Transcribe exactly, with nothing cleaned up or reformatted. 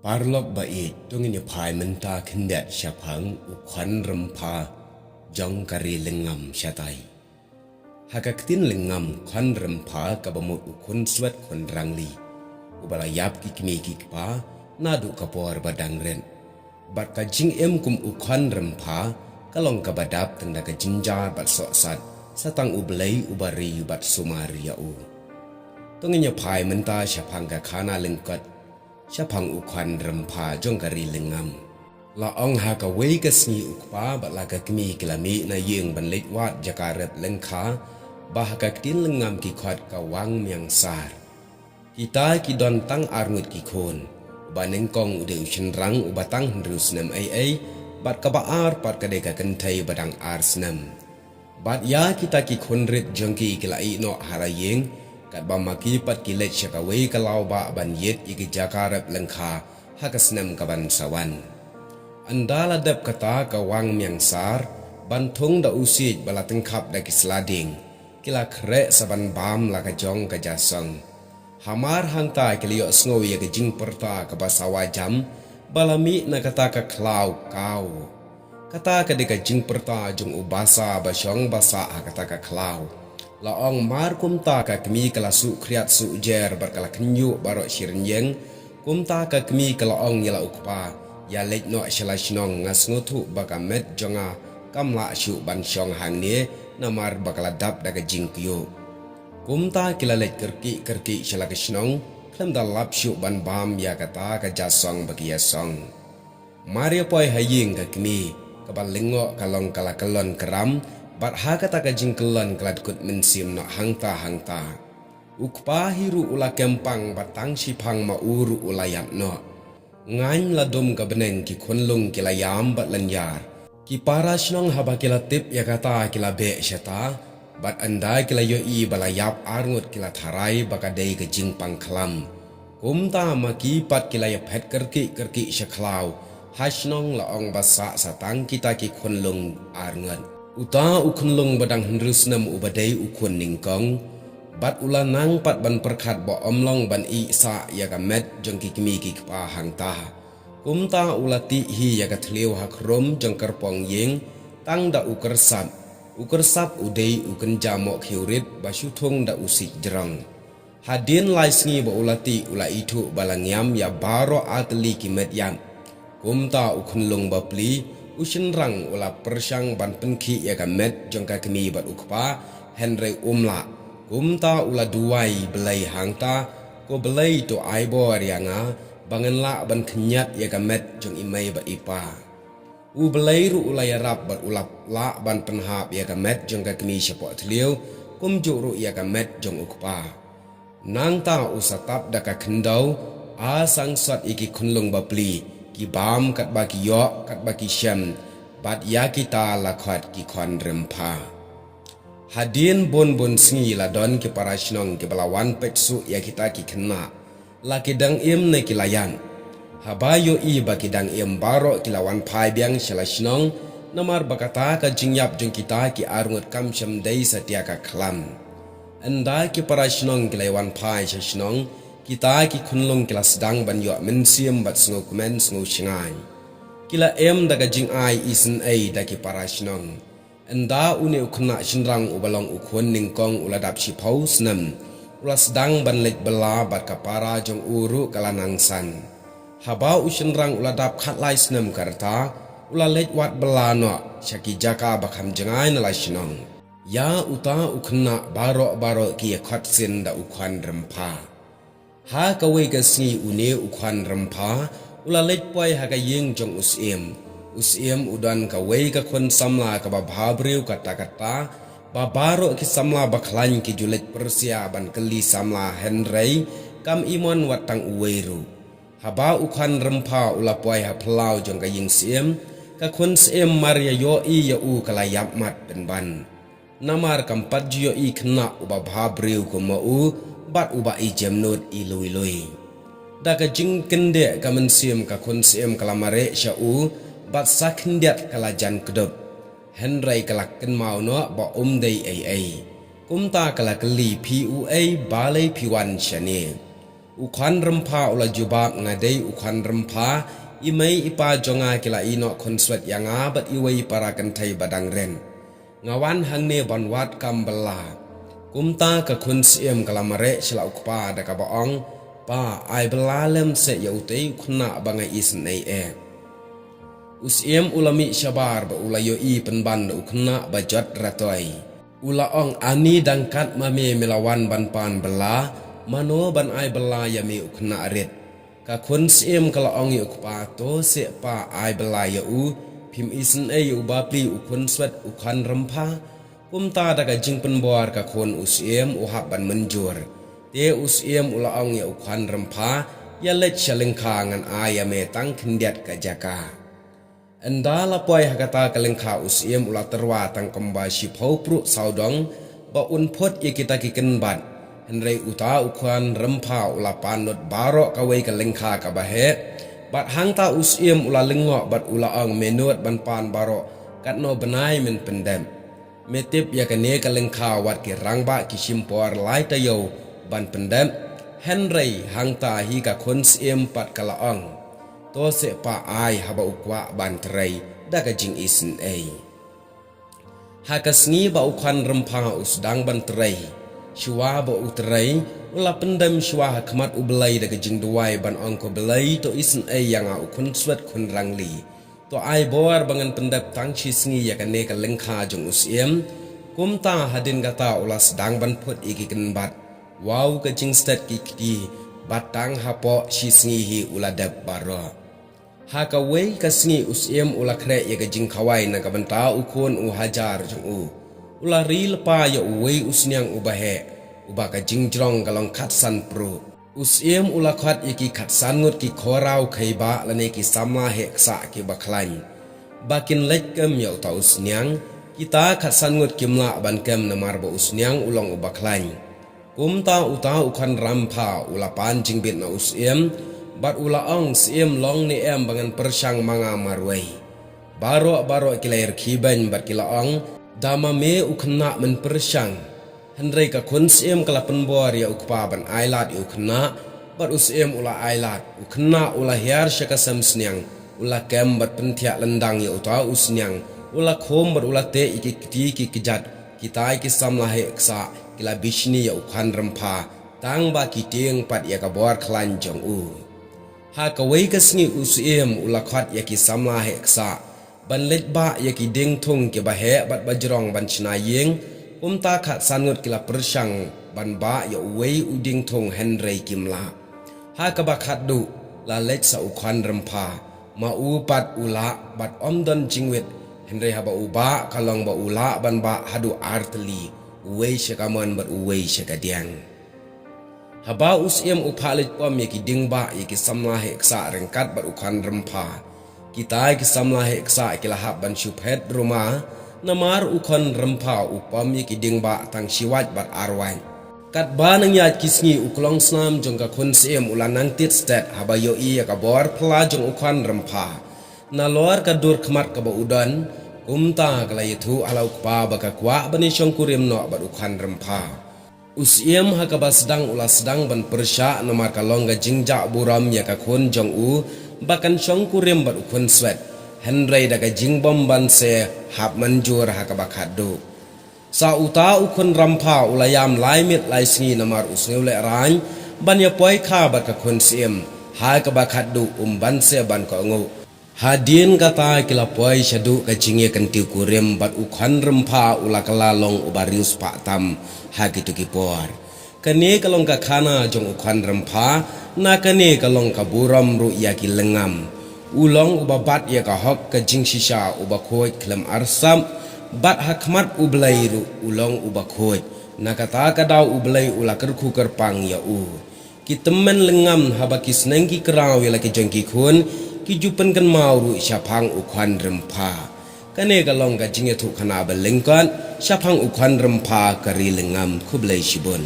Paralok ba ïeit, to ngin ïa phai mynta khyndiat shaphang u khun rympha jong ka ri Lyngngam shatai. Ha ka ktien Lyngngam, khun rympha kaba mut u khun swet khun rangli, uba la ïap ki kmie ki kpa naduh ka por ba dang rit. Bad ka jingim kum u khun rympha ka long kaba dap tang da ka jynjar bad sohsat, sa tang U Blei uba ri bad sumar ïa u. To ngin ïa phai mynta shaphang ka khana lyngkot shaphang u khun rympha jong ka ri Lyngngam. La ong ha kawei ka sngi u kpa bad la ka kmie ki la mih na ïing ban leit wad jaka rep lyngkha, ba ha ka ktien Lyngngam ki khot ka wang miang sar. Kita ki don tang arngut ki khun. Uba nyngkong u dei u shynrang uba tang hynriew snem ei ei, bad kaba ar pat ka dei ka kynthei ba dang ar snem. Bad ïa kita ki khun rit jong ki ki la ïeh noh ha la ïing, katba ma ki pat ki leit sha kawei ka lawbah ban ïit ïa ki jaka rep lyngkha ha ka snem kaban sa wan. Ynda la dep kata ka wang miang sar, ban thung da u siej ba la tyngkhap da ki sla dieng, ki la khreh sa ban bam la ka jong ka ja song. Hamar hangta ki la ïohsngew ïa ka jingpyrta kaba sawa jam, ba la mih na kata ka khlaw kaw. Kata ka dei ka jingpyrta jong u basa ba shong ba sah ha kata ka khlaw. La ong mar kumta ka kmie ka la suh khriat suh jer bad ka la khynñiuh baroh shi rynïeng. Kumta ka kmie ka la ong ïa la u kpa, ïa leit noh sha la shnong, nga sngewthuh ba ka met jong nga kam lah shuh ban shong hangne, namar ba ka la dap da ka jingkyiuh. Kumta ki la leit kyrkieh kyrkieh sha la ka shnong, khlem da lap shuh ban bam ïa kata ka ja song ba ki ïa song. Mar ïa poi ha ïing ka kmie, kaba lyngngoh ka long ka la kyllon kram, bad ha kata ka jingkyllon ka la dkut mynsiem noh hangta hangta. U kpa hi ruh u la kem pang bad tang shiphang ma u ruh u la ïap noh. Ngaiñ la dum ka bneng, ki khunlung ki la ïam bad lynñiar. Ki para shnong haba ki la tip ïa kata ki la beh shata, bad ynda ki la ïohi ba la ïap arngut ki la tharai ba ka dei ka jingpang khlam. Kumta ma ki pat ki la ïa phet kyrkieh kyrkieh sha khlaw, ha shnong la ong ba sah sa tang kita ki khunlung arngut. Uta u khunlung ba dang hynriew snem uba dei u khun nyngkong, bad u la nang pat ban pyrkhat ba ym long ban ïeh sah ïa ka met jong ki kmie ki kpa hangta. Kumta u la tih hi ïa ka thliew ha khrum jong kyrpong ïing, tang da u kyrsap. U kyrsap u dei u kynja moh khiew rit ba shu thung da u siej jrong. Hadien lai sngi ba u la tih u la ithuh ba la ngiam ïa baroh artylli ki met ïap. Kumta u khunlung ba pli, u shynrang u la pyrshang ban pynkhih ïa ka met jong ka kmie bad u kpa, hynrei um lah. Kumta u la duwai Blei hangta, ko Blei to ai bor ïa nga, ba ngan lah ban khynñiat ïa ka met jong i mei bad i pa. U Blei ruh u la ïarap bad u la lah ban pynhap ïa ka met jong ka kmie shapoh thliew, kumjuh ruh ïa ka met jong u kpa. Nangta u sa tap da ka khyndew, a sangsot ïa ki khunlung ba pli, ki bam katba ki ïoh, katba ki shem, bad ïa kita la khot ki khun rympha. Hadien bun bun sngi la don ki para shnong kiba la wan peit suh ïa kita ki khynnah. La ki dang im ne ki la ïap. Haba ïohi ba ki dang im baroh ki la wan phai biang sha la shnong, namar ba kata ka jingïap jong kita ki arngut kam shym dei satia ka khlam. Ynda ki para shnong ki la wan phai sha shnong, kita ki khunlung ki la sdang ban ïoh mynsiem bad sngewkmen sngewshngaiñ. Ki la im da ka jingai isynei da ki para shnong. Ynda une u khynnah shynrang uba long u khun nyngkong u la dap shiphew snem, u la sdang ban leit bylla bad ka para jong u ruh ka la nang san. Haba u shynrang u la dap khatlai snem ka rta, u la leit wad bylla noh sha ki jaka ba kham jngai na la shnong. Ïa uta u khynnah baroh baroh ki ïa khot sien da u khun rympha. Ha kawei ka sngi une u khun rympha u la leit poi ha ka ïing jong u syiem. U syiem u don kawei ka khun samla kaba bha briew katta katta, ba baroh ki samla ba khlaiñ ki ju leit pyrshah ban kylli samla hynrei kam i mon wat tang uwei ruh. Haba u khun rympha u la poi ha phyllaw jong ka ïing syiem, ka khun syiem mar ïa ïohi ïa u ka la ïap mat pynban. Namar kam pat ju ïohi khynnah uba bha briew kum ma u, bad uba i jemnud i lui lui. Da ka jingkyndit ka mynsiem ka khun syiem ka la mareh sha u, bad sa khyndiat ka la jan kdup. Hynrei ka la kynmaw noh ba um dei ei ei. Kumta ka la kylli, phi uei, balei phi wan shane? U Khun Rempha u la jubab, nga dei u Khun Rempha, i mei i pa jong nga ki la ïehnoh khunswet ïa nga bad iwei i para kynthei ba dang rit. Nga wan hangne ban wad kam bylla. Kumta ka khun syiem ka la mareh sha la u kpa da kaba ong, pa, ai bylla lem seh ïa utei u khynnah ba nga isynei eh. U syiem u la mih shabar bad u la ïohi pynban da u khynnah ba jot ratoi. U la ong, ani dang kat ma me me la wan ban pan bylla, mano ban ai bylla ïa me u khynnah rit. Ka khun syiem ka la ong ïa u kpa, to seh pa, ai bylla ïa u, phim isynei ïa u bapli u khunswet u Khun Rempha. Kumta da ka jingpynbor ka khun u syiem u hap ban mynjur. Te u syiem u la ong ïa u Khun Rempha, ïa leit sha lyngkha, ngan ai ïa me tang khyndiat ka jaka. Ynda la poi ha kata ka lyngkha u syiem u la tyrwa tang kumba shiphew pruh sawdong ba un phut ïa kita ki kynbat. Hynrei uta u Khun Rempha u la pan lut baroh kawei ka lyngkha kaba heh. Bad hangta u syiem u la lyngngoh bad u la ong, me nud ban pan baroh katno bnai men pyndep. Me tip ïa kane ka lyngkha wat ki rangbah ki shim por lai taïew ban pyndep. Hynrei hangta hi ka khun syiem pat ka la ong, to seh pa, ai haba u kwah ban trei da ka jingisynei. Ha ka sngi ba u Khun Rempha u sdang ban trei, shuwa ba u trei, u la pyndem shuwa ha khmat u Blei da ka jingduwai ban ong, ko Blei, to isynei ïa nga u khunswet khun rangli. To ai bor ba ngan pyndep tang shi sngi ïa kane ka lyngkha jong u syiem. Kumta hadien kata u la sdang ban phut ïa ki kynbat. Wow, ka jingstet ki kti, bad tang hapoh shi sngi hi u la dep baroh. Ha kawei ka sngi u syiem u la khreh ïa ka jingkhawai na ka bynta u khun u hajar jong u. U la ri lypa ïa uwei u sniang uba heh, uba ka jingjrong ka long khatsan pruh. U syiem u la khot ïa ki khatsan ngut ki khraw khaibah lane ki samla heh ksah kiba khlaiñ, ba kin leit kem ïa uta u sniang. Kita khatsan ngut kim lah ban kem namar ba u sniang u long uba khlaiñ. Kumta uta u Khun Rempha u la pan jingbit na u syiem, bad u la ong, syiem, long ne em ba ngan pyrshang ma nga marwei? Baroh baroh ki la ïarkhie beiñ bad ki la ong, da ma me u khynnah men pyrshang. Hynrei ka khun syiem ka la pynbor ïa u kpa ban ailad ïa u khynnah, bad u syiem u la ailad. U khynnah u la hiar sha ka sem sniang, u la kem bad pynthiah lyndang ïa uta u sniang, u la khum bad u la teh ïa ki kti ki kjat, kita ki samla heh ksah ki la bishni ïa u Khun Rempha, tang ba ki tieng pat ïa ka bor khlaiñ jong u. Ha kawei ka sngi u syiem u la khot ïa ki samla heh ksah ban leit bah ïa ki dieng thung kiba heh bad ba jrong ban shna ïing. Kumta khatsan ngut ki la pyrshang ban bah ïa uwei u dieng thung hynrei kim lah. Ha kaba khatduh la leit sa u Khun Rempha, ma u pat u lah bad ym don jingwit, hynrei haba u bah ka long ba u lah ban bah haduh ar tylli, uwei sha ka mon bad uwei sha ka diang. Haba u syiem u phah leit pom ïa ki dieng bah ïa ki samla heh ksah ryngkat bad u Khun Rempha, kita ki samla heh ksah ki la hap ban shu phet ruma, namar u Khun Rempha u pom ïa ki dieng bah tang shi wait bad ar wait. Katba nang ïaid ki sngi u klong snam jong ka khun syiem u la nang tied stet haba ïohi ïa ka bor phylla jong u Khun Rempha. Nalor ka dur khmat kaba u don, kumta ka la ïathuh ha la u kpa ba ka kwah ban ïashong kurim noh bad u Khun Rempha. U syiem ha kaba sdang u la sdang ban pyrshah namar ka long ka jingjah burom ïa ka khun jong u ba kan shong kurim bad u khunswet. Hynrei da ka jingbymbanse hap mynjur ha kaba khatduh. Sa uta u Khun Rempha u la ïam lai miet lai sngi namar u sngewlehraiñ ban ïa poi kha bad ka khun syiem, ha kaba khatduh um banse ban kohnguh. Hadien kata ki la poi shaduh ka jingïakyntiew kurim bad u Khun Rempha u la kylla long uba riewspah tam ha kito ki por. Kane ka long ka khana jong u Khun Rempha, na kane ka long ka burom ruh ïa ki lyngngam. U long uba bat ïa ka hok ka jingshisha, uba khuid khlem arsap, bad ha khmat U Blei ruh u long uba khuid. Na kata ka daw U Blei u la kyrkhu kyrpang ïa u. Ki tymmen lyngngam haba ki sneng ki kraw ïa la ki jong ki khun, ki ju pynkynmaw ruh shaphang u Khun Rempha. Kane ka long ka jingïathuhkhana ba lyngkot shaphang u Khun Rempha ka ri lyngngam. Khublei shibun.